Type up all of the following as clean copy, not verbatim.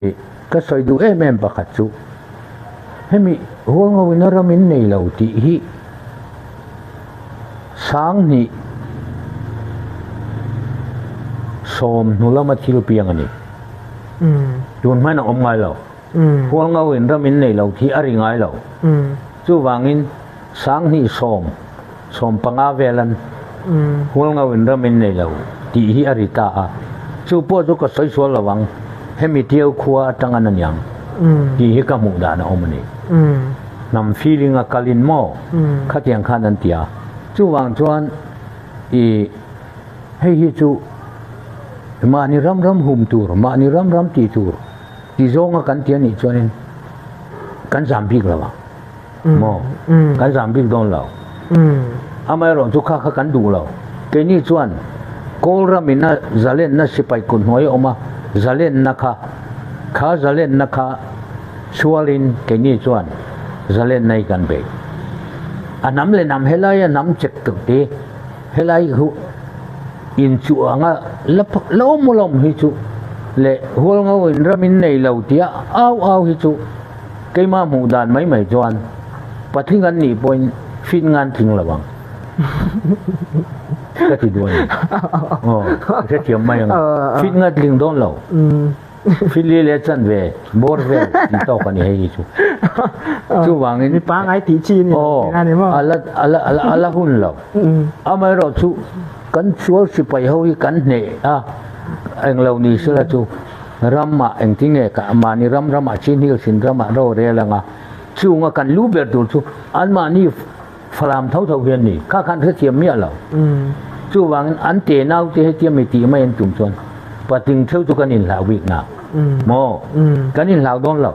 Ka sawi duh em em pakhat chu hemi hualngo in a ram in nei lo tih hi 2010 hnu lama thil piang a ni. Tun hmain a awm ngai lo. Hualngo in ram in nei lo tih a ri ngai lo. Chuvangin 2010 15 velan Hualngo in ram in nei lo tih hi a ri ta a, chu pawh chu ka sawi sual lo ang, hemi Tiau khua atang an aniang tih hi ka hmuh dan a awm a ni. Hnam feeling a kalin maw khatiang khan an ti a, chuvang chuan i hei hi chu mahni ram ram hum tur, mahni ram ram tih tur ti zawnga kan ti a nih chuanin kan zam bik lo ang. Maw? Kan zam bik dawn lo. Amaherawh chu kha kha kan duh lo. Keini chuan Kawl ramin a zalenna sipai kut hnuai a awm a, zalenna kha, kha zalenna kha sualin keini chuan zalenna hi kan bei. A hnam leh hnam helai a hnam chek tuk ti, helai hu inchuh anga la la awm lawm hi chu leh hualngo in ram in nei lo tia au au hi chu Keimah hmuh dan mai mai chuan patling an nih pawhin fit ngan tling lo ang ka ti duh a ni. Aw, ka hrethiam mai ang. Fit ngan tling dawn lo. Fit li leh chan ve, bawr vel tih tawk a ni hei hi chu. Chuvangin. Mi pangai tih chi a ni lo tihna a ni maw? Aw, a la hun lo. Amaherawh chu kan sual sipai ho hi kan hneh a, englo ni sela chu. Ramah engtinge ka mahni ram ramah Chin Hills in ramah ro rel anga chunga kan lu ber tur chu anmahni falam tho tho hian ni kha khan hrethiam miah lo. Chuvangin an te nau te hetia mi tih mai an tum chuan patling theuh chu kan inhlau bik na maw? Kan inhlau dawn lo.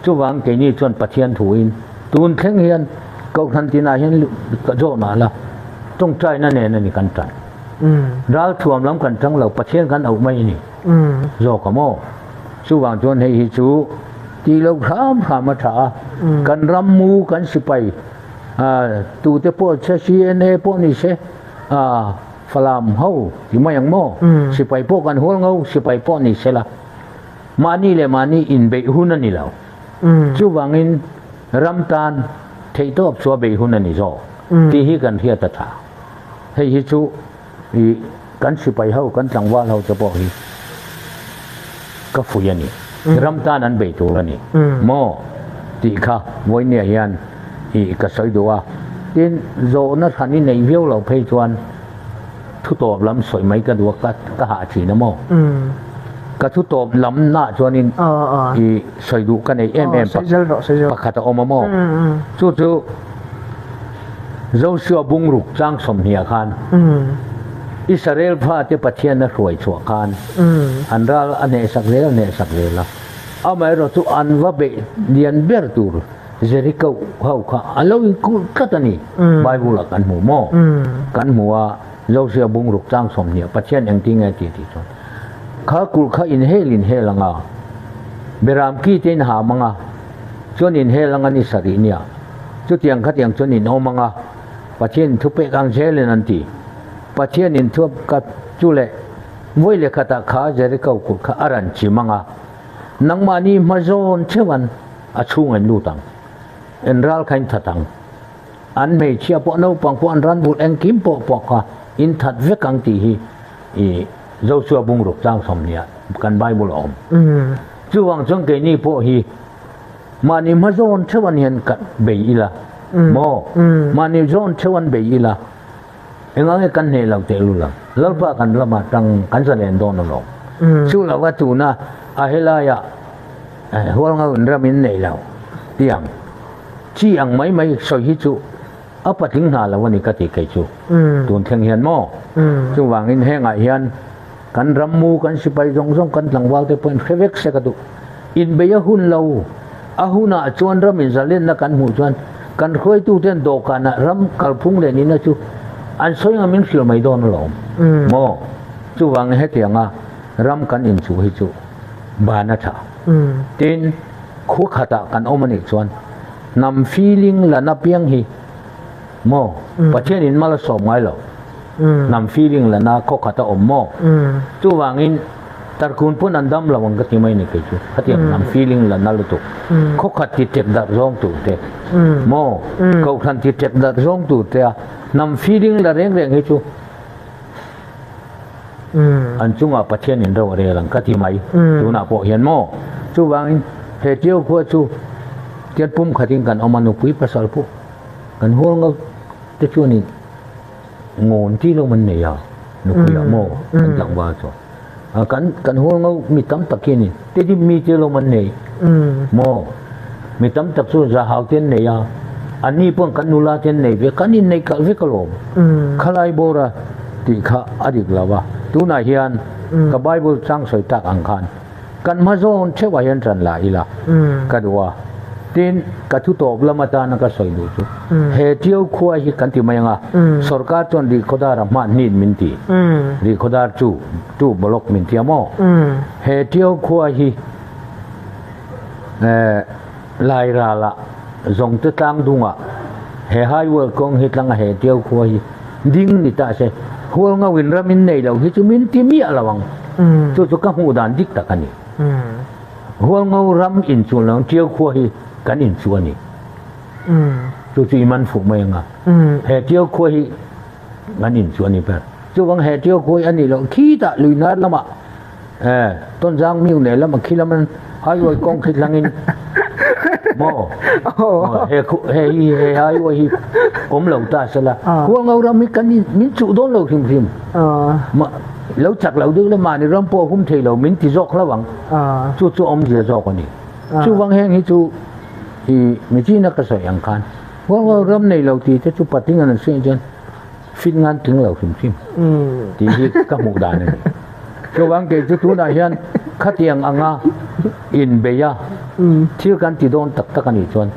Chuvang keini chuan Pathian thuin tun thleng hian Kohhran tinah hian ka zawh mah la tawngtaina nen a ni kan tan. Ral thuam lam kan tang lo Pathian kan auh mai a ni zawk a maw? Chuvang chuan hei hi chu tih loh hram hram a tha a, kan ram mu kan sipai tute pawh che CNA pawh ni se Falam ho ti mai ang maw? Sipai pawh kan hual ngo sipai pawh ni se la mahni leh mahni inbeih hun a ni lo. Chuvangin ram tan theihtawp chu a beih hun a ni zawk tih hi kan hriat a tha. Hei hi chu i kan sipai ho, kan tlangval ho te pawh hi ka fuih a ni. Ram tan an bei tur a ni maw tih kha vawinia hian i ka sawi duh a. Tin, zawhna hran i neih viau loh phei chuan thu tawp lam sawi mai ka duh a, ka ka hah thin a maw? Ka thu tawp lam nah chuanin i sawi duh ka neih em em pakhat a awm a maw? Chu chu. Joshua bungruk chang 20 ah khan Israel fate Pathian a hruai chhuah khan an ral a hnehsak zel a hnehsak zel a. Amaherawh chu an va beih lian ber tur Jericho ho kha a lo inkulh tlat a ni. Bible ah kan hmu maw? Kan hmu a, Joshua bungruk chang 20 ah Pathian engtin nge ti tih chuan kha kulh kha inhel inhel anga Beram ki te in ham anga chuan inhel anga ni sarih nia. Chutiang khatiang chuan in awm ang a, Pathian in thupek ang zelin an ti. Pathian in thuap ka chu leh vawi leh khatah kha Jericho kut kha a ran chim ang a, nangmahni hma zawn theuhan a chhung an lut ang, en ral kha in that ang. An hmeichhia pawh naupang pawh an ran bul engkim pawh pawh kha in that vek ang tih hi i Joshua bungruk tlang 20 ah kan Bible a awm. Chuvang chuan keini pawh hi Mahni hma zawn theuh an hian ka bei ila maw? Mahni zawn theuh an bei ila enga nge kan hneh lo teh lul ang? Lalpa kan lamah tang kan zalen dawn alawm. Chu lova tuna a helaiah hualngo in ram in nei lo ti ang chi ang mai mai sawi hi chu a patling hna lo a ni ka ti kei chu tun thleng hian maw? Chuvangin hengah hian Kan rammu, kan sipai zawng zawng, kan tlangval te pawhin hre vek se ka duh. Inbei a hun lo. A hunah chuan ram inzalenna kan hmuh chuan kan hruaituten dawhkanah ram kalphung leh nihna chu an sawi anga min hrilh mai dawn alawm. Maw? Chuvangin hetianga ram kan inchuh hi chu ban a tha. Tin, khua khatah kan awm a nih chuan hnam feeling la na piang hi maw? Pathianin mal a sawm ngai lo. Hnam feeling la na khaw khat a awm maw? Chuvangin. Tarkun pun an dam lo ang ka ti mai ni kei chu. Khatiang nam feeling la na lutuk. Khokhat ti tek dar zong tu te. Mo ko khan ti tek dar zong tu te a nam feeling la reng reng hi chu. An chungah Pathian in ro a rel ang ka ti mai. Tunah pawh hian maw chuvangin he ṭio khua chu tian pum khatin kan awm a, nupui pasal pawh kan hual ngau te chuanin ngawn ti lo man nei a, nupuiah maw kan tlangval chuan kan kan hual ngau mi tam tak hianin tedim mi te lo man nei maw mi tam tak chu zahau te an nei a, anni pawh kan nula te an nei ve kan innei kalh vek alawm. Khalai bawra tih kha a dik lo a, tunah hian ka Bible chang sawi tak ang khan kan hma zawn theuhah hian ṭan la ila ka duh a. Tin, ka thu tawp lam atana ka sawi duh chu he Ṭiau khua hi kan ti mai ang a, sorkar chuan Rihkhawdar a hman hnin min ti, Rihkhawdar chu tu block min ti a maw? He Ṭiau khua hi Lairalah Zawngte tlang dungah he highway kawng hi tlanga he Ṭiau khua hi ding ni ta se, Hualngo in ram in nei lo hi chu min ti miah lo ang. Chu chu ka hmuh dan dik tak a ni. Hualngo ram in chu lo Ṭiau khua hi kan in chu a ni. Chu chu i man fuh mai anga. He Ṭiau khua hi kan in chu a ni ber. Chuvang he Ṭiau khua hi a nih loh khitah Luinar lamah Tonzang miu nei lam a khi lam an highway kawng khi tlangin maw he he hi he highway hi awm lo ta sela Hualngo ram hi kan min chuh dawn lo hrim hrim ma lo chak lo deuh le mahni ram pawh hum thei lo min ti zawk hlo ang chu chu awmzia zawk a ni chuvang heng hi chu i michina ka sawi ang khan Hualngo ram nei lo tih te chu patling an hriat chuan Fit ngan tling lo hrim hrim tih hi ka hmuh dan a ni. Chuvang kei chu tunah hian khatiang anga inbei a, thil kan ti dawn tak tak a nih chuan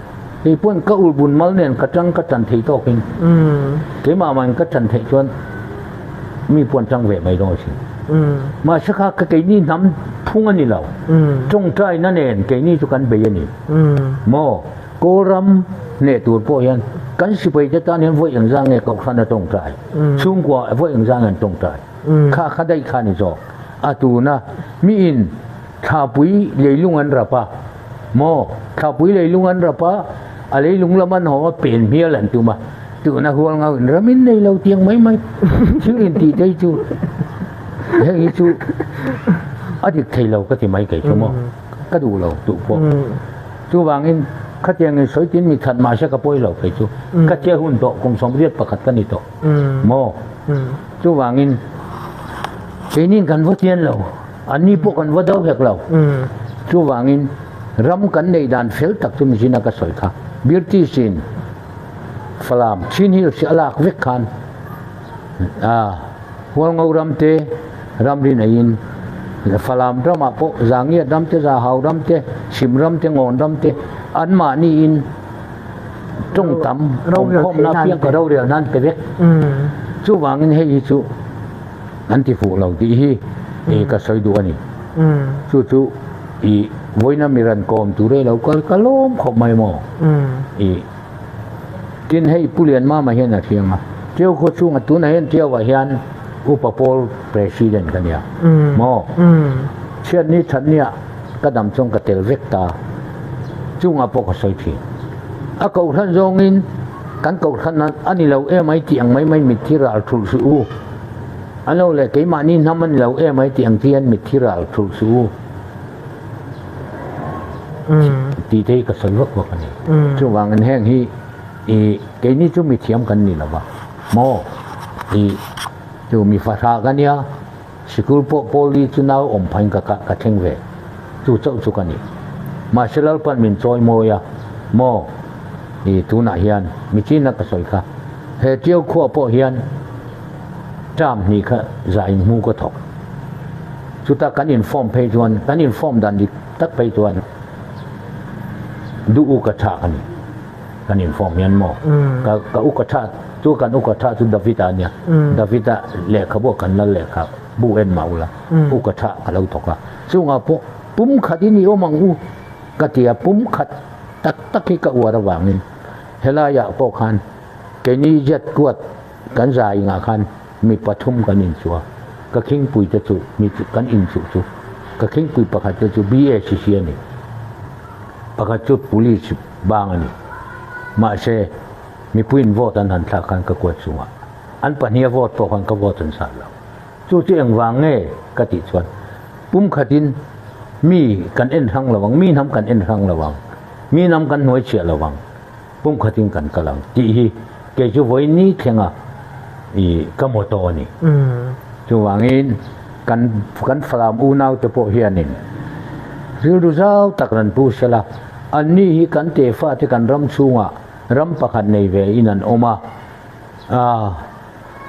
kei pawn ka ulbun mal nen ka tang ka tan thei tawkin keimah mahin ka tan theih chuan mi pawn tang ve mai dawn asin. Mahse kha ka keini hnam phung a ni lo, tawngtaina nen keini chu kan bei a ni maw? Kawlram hneh tur pawh hian kan sipai te tan hian vawi engzah nge kohhran a tawngtai, chhungkua vawi engzah nge an tawngtai kha kha daih kha a ni zawk. A tuna miin thlapui leilung an rap a maw, thlapui leilung an rap a, a leilung lam an hawng a pen hmial an tum a, tuna hual ngau in ram in nei lo tiang mai mai thil in tih te hi chu heng hi chu a dik thei lo ka ti mai kei chu maw, ka duh lo duh pawh. Chuvangin, khatiangin sawi tin mi that mahse ka pawi lo kei chu. Ka che hun tawh kum 81 ka ni tawh maw? Chuvangin, keinin kan va tian lo, anni pawh kan va do hek lo. Chuvangin, ram kan neih dan fel tak chu mizina ka sawi kha. British-in Falam Chin Hills hi a lak vek khan Hualngo ram te ramri neiin Falam ramah pawh Zangiat ram te, Zahau ram te, Chhim ram te, Ngawn ram te anmahniin tawng tam awmkhawmna apiang ka rorel nan pe vek. Chuvangin hei hi chu an ti fuh lo tih hi ka sawi duh a ni. Chu chu i vawiina mi ran kawm tur e lo kal ka lawm khawp mai maw? I Tin hei Pu Lianmama hian a hriang a, Ṭiau khaw chhunga tunah hian Ṭiauah hian Upa Pawl President ka nia maw? Chhiatni thatnia ka dam chuan ka tel vek ta, chungah pawh ka sawi thin. A kohhran zawngin kan kohhran a ni lo em ai tih ang mai mai mitthi ral thulh suh u. A lo leh keimahni hnam a ni lo em ai tih ang chi hian mitthi ral thulh suh u. Tih te hi ka sawi vak vak a ni. Chuvangin heng hi i keini chu mithiam kan ni lo va maw i chu mi fahrah ka nia sikul pawh pawli chu nau awm phain ka ka thleng ve chu chauh chu ka ni. Mahse Lalpan min chawi mawi a maw i tunah hian michina ka sawi kha he Ṭiau khua pawh hian term hnih kha zah inhmu ka thawk. Chuta kan inform phei chuan, kan inform dan dik tak phei chuan duh u ka tha ka ni. Kan inform hian maw? Ka ka u ka tha chu kan u ka tha chu David-a a nia. David-a lehkhabu kan lal lehkha bu en mah ula, u ka tha ka lo thawk a. Chungah pawh pum khat in i awm ang u ka ti a, pum khat tak tak hi ka uar avangin helaiah pawh khan keini jet kuat kan zai ingah khan mi pathum kan inchuh a, ka khingpui te chu mi kan inchuh chu. Ka khingpui pakhat te chu BACC a ni. Pakhat chu police bang a ni. Mahse, mipuiin vote an han thlak khan ka kuat chungah an pahniha vote pawh khan ka vote an sat lo. Chu chu engvang nge ka tih chuan pumkhatin mi kan en hrang lo ang, mi hnam kan en hrang lo ang, mi hnam kan hnuai chhiah lo ang, pumkhatin kan kal ang tih hi kei chu vawi ni thlenga i ka motto a ni. Chuvangin kan kan Falam unaute pawh hianin rilru zau tak ran pu sela, anni hi kan tefate kan ram chhungah ram pakhat nei ve in an awm a,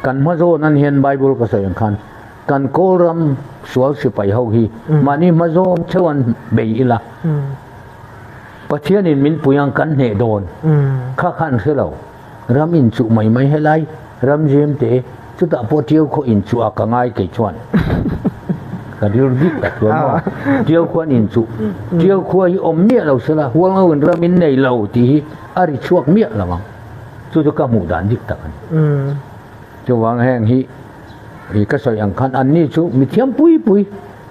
Kan hma zawn an hian Bible ka sawi ang khan kan kawl ram sual sipai ho hi mahni hma zawn theuh an bei ila Pathianin min pui ang kan hneh dawn kha kha an hre lo ram in chuh mai mai helai ram zem te chutah pawh tiau khaw in chuh a ka ngai kei chuan ka rilru dik tak chuan maw tiau khuan in chuh tiau khua hi awm miah lo sela hualngo in ram in nei lo tih hi a ri chhuak miah lo ang. Chu chu ka hmuh dan dik tak a ni. Chuvang heng hi i ka sawi ang khan anni chu mi thiam pui pui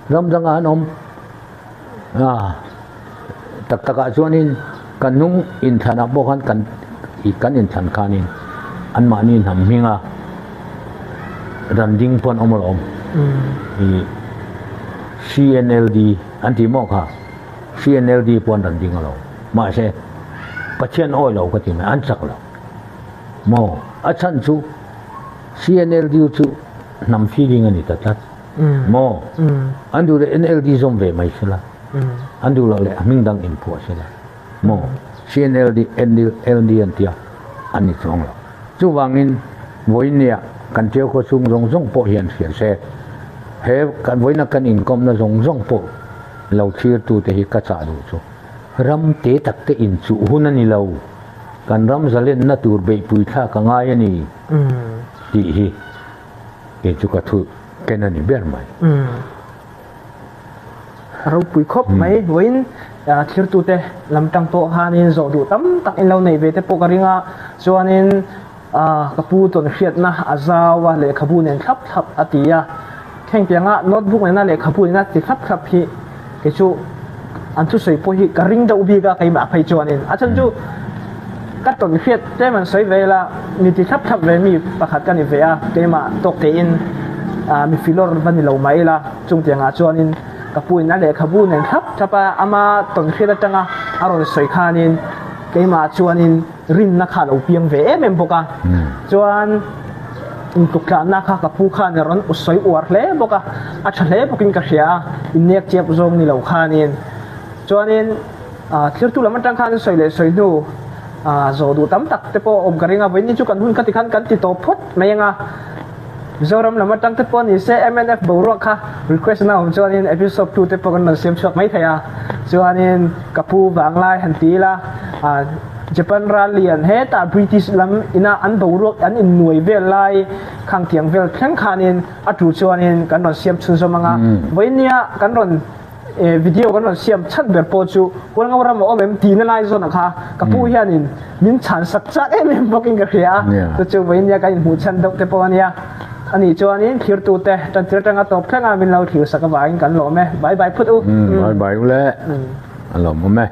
ram dangah an awm. A tak takah chuanin kan hnung inthlanah pawh khan kan i kan inthlan khanin anmahni hnam hminga ran ding pawh an awm alawm. I CNLD an tih maw kha? CNLD pawh an ran ding alawm. Mahse, Pathian awi lo ka ti mai, an chak lo. Maw? A chhan chu CNLD chu hnam feeling a ni ta tlat. Maw? An duh leh NLD zawm ve mai sela, an duh loh leh hming dang inphuah sela. Maw? CNLD, NLD an tia, an ni chuang lo. Chuvangin, vawinia kan ṭeu khaw chhung zawng zawng pawh hian hria se, he kan vawiina kan inkawmna zawng zawng pawh lo thlirtute hi ka chah duh chu. Ram te tak te inchuh hun a ni lo, kan ram zalenna tur beihpui thlak a ngai a ni tih hi kei chu ka thu ken a ni ber mai. A ropui khawp mai. Vawiin thirtute lam tang pawh khanin zawh duh tam tak in lo neih ve te pawh ka ring a, chuanin ka pu tawn hriatna a zau a, lehkhabu nen thlap thlap a ti a, heng tianga notebook nena lehkhabu nena ti thlap thlap hi kei chu an thusawi pawh hi ka ring deuh bik a keimah phei chuanin a chhan chu ka tawn hriat tlem an sawi ve la mi ti thlap thlap ve mi pakhat ka ni ve a keimah tawk tein mi filawr va ni lo mai ila chung tiangah chuanin ka pu in a lehkhabu nen thlap thlap a ama tawn hriat atanga a rawn sawi khanin keimah chuanin rinna kha a lo piang ve em em bawk a, chuan intuktlahna kha ka pu khan a rawn sawi uar hle bawk a, a tha hle bawkin ka hria a, innek chiap zawng ni lo khanin. Chuanin thirtu lam atang khan sawi leh sawi hnu zawh duh tam tak te pawh awm ka ring a, vawiin chu kan hun kha tikhan kan ti tawp phawt mai ang a, Mizoram lam atang te pawh ni se mnf boruak kha request na awm chuanin episode 2 te pawh kan rawn siam chhuak mai thei a, chuanin ka pu vanglai han ti ila Japan ral lian hetah British lam ina an boruak an innuai vel lai khang tiang vel thleng khanin a tu chuanin kan rawn siam chhunzawm ang a, vawinia kan rawn video kan rawn siam chhan ber pawh chu Hualngo ram a awm em tihna lai zawn ah kha ka pu hianin min chhan sak chak em em bawkin ka hria a, chu chu vawinia kan inhmuh chhan deuh te pawh a nia. Anih chuanin thirtute tantir atanga tawp thleng a min lo thlir sak avangin kan lawm e. Bye bye phut u. Bye bye u le. A lawmawm e.